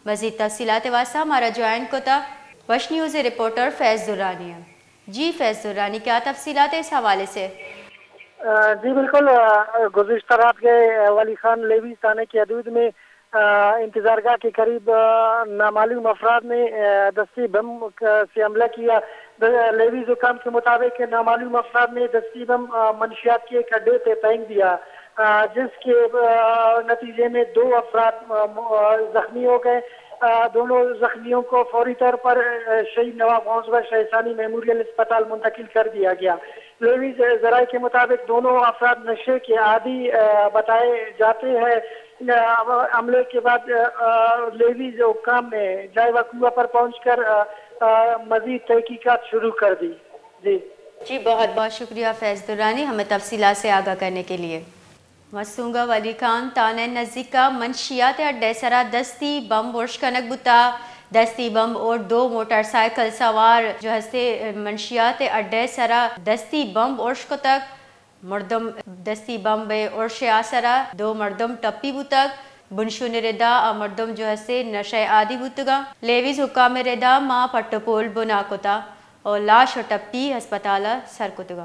مزید تفصیلات واسطہ ہمارا جوائن کتا وش نیوز رپورٹر فیض درانی ہے۔ جی فیض درانی، کیا تفصیلات ہیں اس حوالے سے؟ آ، جی بالکل، آ، گزشتہ رات گئے، آ، ولی خان لیویز تھانے کی حدود میں، آ، انتظار گاہ کے قریب، آ، نامعلوم افراد نے، آ، دستی بم ک-، سے حملہ کیا۔ د-، لیویز حکام کے مطابق نامعلوم افراد نے دستی بم، آ، منشیات کے ایک اڈے پہ پھینک دیا، آ، جس کے، آ، نتیجے میں دو افراد، آ، م-، آ، زخمی ہو گئے۔ آ، دونوں زخمیوں کو فوری طور پر، آ، شہید نواب غوث بخش احسانی میموریل اسپتال منتقل کر دیا گیا۔ لیویز ذرائع کے مطابق دونوں افراد نشے کے عادی، آ، بتائے جاتے ہیں۔ آ، حملے کے بعد، آ، لیویز حکام نے جائے وقوع پر پہنچ کر، آ، آ، مزید تحقیقات شروع کر دی۔ جی۔ جی، بہت بہت شکریہ فیض درانی، ہمیں تفصیلات سے آگاہ کرنے کے لیے۔ مسونگا ولی خان تھانہ نزیکا منشیات اڈے سرا دستی بمب ارش کنگ بوتا۔ دستی بمب اور دو موٹر سائیکل سوار جو ہستے منشیات اڈے سرا دستی بمب ارش کتگ۔ مردم دستی بمب ارش آسرا دو مردم ٹپی بوتگ۔ بنشون ردا آ مردم جو ہستے نشہ عادی بوتگا۔ لیویز حکام ردا ما پٹ و پول بنا کتا اور لاش و ٹپی ہسپتال سر کتگا۔